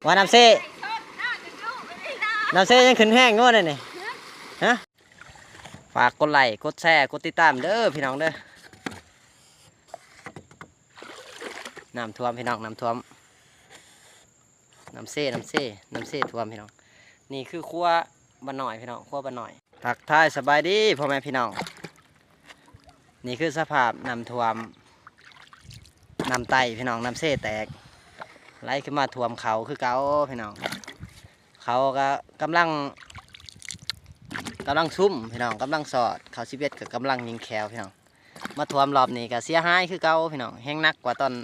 ວ່ານ້ຳເຊ ນ້ຳເຊຍັງຂຶ້ນແຮງຢູ່ນີ້ ຮະ? ຝາກກົດໄລ້ ກົດແຊ ກົດຕິດຕາມເດີພີ່ນ້ອງເດີ. ນ້ຳຖ້ວມພີ່ນ້ອງ ນ້ຳຖ້ວມ ນ້ຳເຊ ນ້ຳເຊ ນ້ຳເຊຖ້ວມພີ່ນ້ອງ. ນີ້ຄືຄົວບ້ານນ້ອຍພີ່ນ້ອງ ຄົວບ້ານນ້ອຍ. ທັກທາຍສະບາຍດີພໍ່ແມ່ພີ່ນ້ອງ. ນີ້ຄືສະພາບນ້ຳຖ້ວມ ນ້ຳໄຕ້ພີ່ນ້ອງ ນ້ຳເຊແຕກ ໄຫຼຂຶ້ນມາຖ້ວມເຂົ້າຄືເກົ່າພີ່ນ້ອງ. ເຂົ້າກໍກຳລັງ ກຳລັງຊຸມພີ່ນ້ອງ ກຳລັງຊອດ ເຂົ້າສິບເອັດກໍກຳລັງຍິງແຂ້ວພີ່ນ້ອງ. ມາຖ້ວມລອບນີ້ກໍເສຍຫາຍຄືເກົ່າພີ່ນ້ອງ ແຮງໜັກກວ່າຕອນ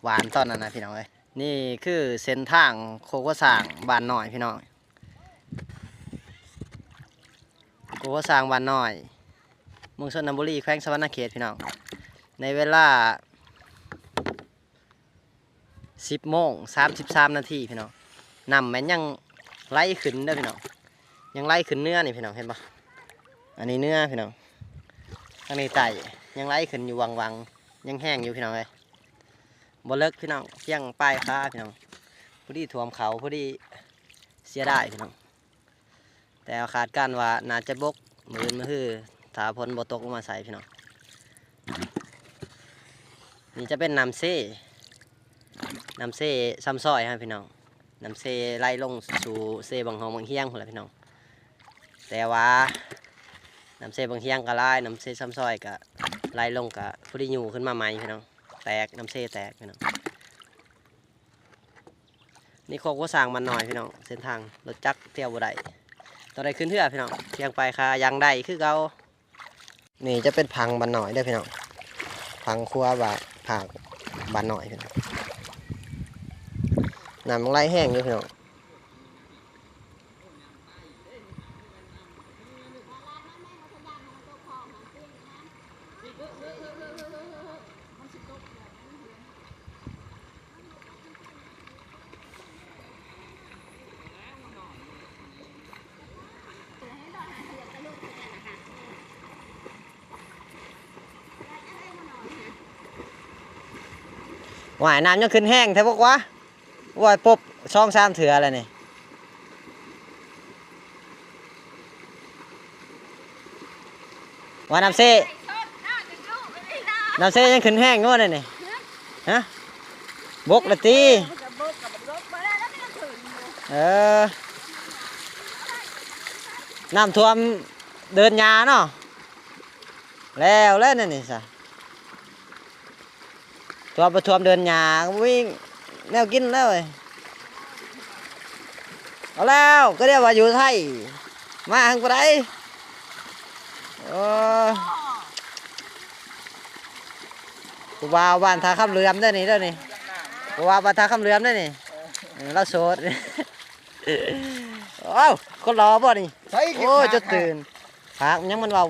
ຫວ່ານຕອນນັ້ນນະພີ່ນ້ອງເອີຍ. ນີ້ຄືເສັ້ນທາງໂຄກຫົວຊ້າງບ້ານນ້ອຍພີ່ນ້ອງ ໂຄກຫົວຊ້າງບ້ານນ້ອຍ ເມືອງຊົນນະບູລີ ແຂວງສະຫວັນນະເຂດພີ່ນ້ອງ. ໃນເວລາສິບໂມງສາມສິບສາມນາທີພີ່ນ້ອງ ນ້ຳແມ່ນຍັງໄຫຼຂຶ້ນເດີພີ່ນ້ອງ ຍັງໄຫຼຂຶ້ນເໜືອນີ້ພີ່ນ້ອງ ເຫັນບໍ່? ອັນນີ້ເໜືອພີ່ນ້ອງ ທາງນີ້ໃຕ້ ຍັງໄຫຼຂຶ້ນຢູ່ວັງໆ ຍັງແຮງຢູ່ພີ່ນ້ອງເອີຍ. ບໍ່ເລິກພີ່ນ້ອງ ພຽງປາຍຂາພີ່ນ້ອງ ພໍດີຖ້ວມເຂົ້າ ພໍດີ ເສຍດາຍພີ່ນ້ອງ. ແຕ່ຄາດການວ່າໜ້າຈະບົກມື້ອື່ນມື້ຮື ຖ້າຝົນບໍ່ຕົກລົງມາໃສ່ພີ່ນ້ອງ. ນີ້ຈະເປັນນ້ຳເຊ ນ້ຳເຊຊຳຊອຍເຮົາພີ່ນ້ອງ ນ້ຳເຊໄຫຼລົງສູ່ເຊບັ້ງຮອງບັ້ງຮຽງພຸ້ນລະພີ່ນ້ອງ. ແຕ່ວ່ານ້ຳເຊບັ້ງຮຽງກໍຫຼາຍ ນ້ຳເຊຊຳຊອຍກໍໄຫຼລົງ ກໍພໍດີຍູ້ຂຶ້ນມາໃໝ່ພີ່ນ້ອງ ແຕກ ນ້ຳເຊແຕກພີ່ນ້ອງ. ນີ້ໂຄກຫົວຊ້າງບ້ານນ້ອຍພີ່ນ້ອງ ເສັ້ນທາງລົດຈັກທ່ຽວບໍ່ໄດ້ ຕ້ອງໄດ້ຂຶ້ນເຮືອພີ່ນ້ອງ ພຽງປາຍຂາຍັງໄດ້ຄືເກົ່າ. ນີ້ຈະເປັນພັງບ້ານນ້ອຍເດີພີ່ນ້ອງ ພັງຄົວບ້ານ ພາກບ້ານນ້ອຍພີ່ນ້ອງ. ນ້ຳມັນໄຫຼແຮງຢູ່ພີ່ນ້ອງ. ຫວາຍ ນ້ຳຍັງຂຶ້ນແຮງແທ້ບໍ່ວະ? ໂອ້ຍ ປົບສອງສາມເທື່ອແລ້ວນີ້ ວ່ານ້ຳເຊ ນ້ຳເຊຍັງຂຶ້ນແຮງຢູ່ນີ້ ຮະ? ບົກລະຕິ ເອີ ນ້ຳຖ້ວມເດີ່ນຫຍ້າເນາະ ແລ້ວແລ້ວນີ້ຊະ. ຖ້ວມບໍ່ຖ້ວມເດີ່ນຫຍ້າ ບໍ່ມີແນວກິນແລ້ວເອີຍ. ເອົາແລ້ວ ກໍໄດ້ວ່າຢູ່ໄທ ມາຫາງປານໃດ. ໂອ້ ຜູ້ບ່າວບ້ານທ່າຄຳເຫຼືອມເດີນີ້ ເດີນີ້ ຜູ້ບ່າວບ້ານທ່າຄຳເຫຼືອມເດີນີ້ ເອີ ລາວໂສດ. ເອົ້າ ຄົນຫຼໍ່ບໍ່ນີ້? ໂອ້ ຈົນຕື່ນ ພາກຫຍັງມັນເວົ້າ